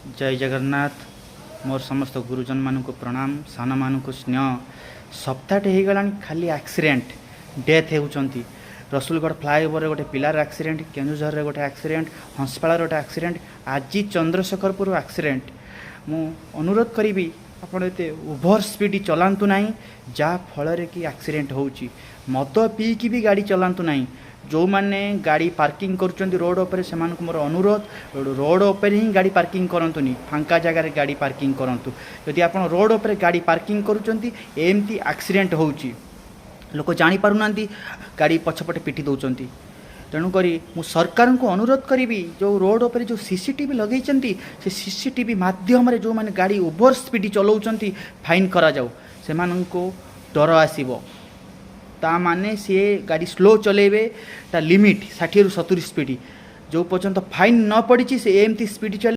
ଜୟ ଜଗନ୍ନାଥ। ମୋର ସମସ୍ତ ଗୁରୁଜନମାନଙ୍କୁ ପ୍ରଣାମ, ସାନମାନଙ୍କୁ ସ୍ନେହ। ସପ୍ତାହଟେ ହେଇଗଲାଣି, ଖାଲି ଆକ୍ସିଡେଣ୍ଟ, ଡେଥ୍ ହେଉଛନ୍ତି। ରସୁଲଗଡ଼ ଫ୍ଲାଏଓଭରରେ ଗୋଟେ ପିଲାର ଆକ୍ସିଡେଣ୍ଟ, କେନ୍ଦୁଝରରେ ଗୋଟେ ଆକ୍ସିଡେଣ୍ଟ, ହଂସପାଳରେ ଗୋଟେ ଆକ୍ସିଡେଣ୍ଟ, ଆଜି ଚନ୍ଦ୍ରଶେଖରପୁର ଆକ୍ସିଡେଣ୍ଟ। ମୁଁ ଅନୁରୋଧ କରିବି, ଆପଣ ଏତେ ଓଭର ସ୍ପିଡ଼ ଚଲାନ୍ତୁ ନାହିଁ, ଯାହା ଫଳରେ କି ଆକ୍ସିଡେଣ୍ଟ ହେଉଛି। ମଦ ପିଇକି ବି ଗାଡ଼ି ଚଲାନ୍ତୁ ନାହିଁ। ଯେଉଁମାନେ ଗାଡ଼ି ପାର୍କିଂ କରୁଛନ୍ତି ରୋଡ଼ ଉପରେ, ସେମାନଙ୍କୁ ମୋର ଅନୁରୋଧ, ରୋଡ଼ ଉପରେ ହିଁ ଗାଡ଼ି ପାର୍କିଂ କରନ୍ତୁନି, ଫାଙ୍କା ଜାଗାରେ ଗାଡ଼ି ପାର୍କିଂ କରନ୍ତୁ। ଯଦି ଆପଣ ରୋଡ଼ ଉପରେ ଗାଡ଼ି ପାର୍କିଂ କରୁଛନ୍ତି, ଏମିତି ଆକ୍ସିଡେଣ୍ଟ ହେଉଛି। ଲୋକ ଜାଣିପାରୁନାହାନ୍ତି, ଗାଡ଼ି ପଛପଟେ ପିଟି ଦେଉଛନ୍ତି। ତେଣୁକରି ମୁଁ ସରକାରଙ୍କୁ ଅନୁରୋଧ କରିବି, ଯେଉଁ ରୋଡ଼ ଉପରେ ଯେଉଁ ସିସିଟିଭି ଲଗେଇଛନ୍ତି, ସେ ସିସିଟିଭି ମାଧ୍ୟମରେ ଯେଉଁମାନେ ଗାଡ଼ି ଓଭର ସ୍ପିଡ଼ ଚଲାଉଛନ୍ତି, ଫାଇନ୍ କରାଯାଉ। ସେମାନଙ୍କୁ ଡର ଆସିବ, ତା ମାନେ ସିଏ ଗାଡ଼ି ସ୍ଲୋ ଚଲେଇବେ। ତା ଲିମିଟ୍ 60ରୁ 70 ସ୍ପିଡ଼। ଯେଉଁ ପର୍ଯ୍ୟନ୍ତ ଫାଇନ୍ ନ ପଡ଼ିଛି, ସେ ଏମିତି ସ୍ପିଡ଼ ଚଲେ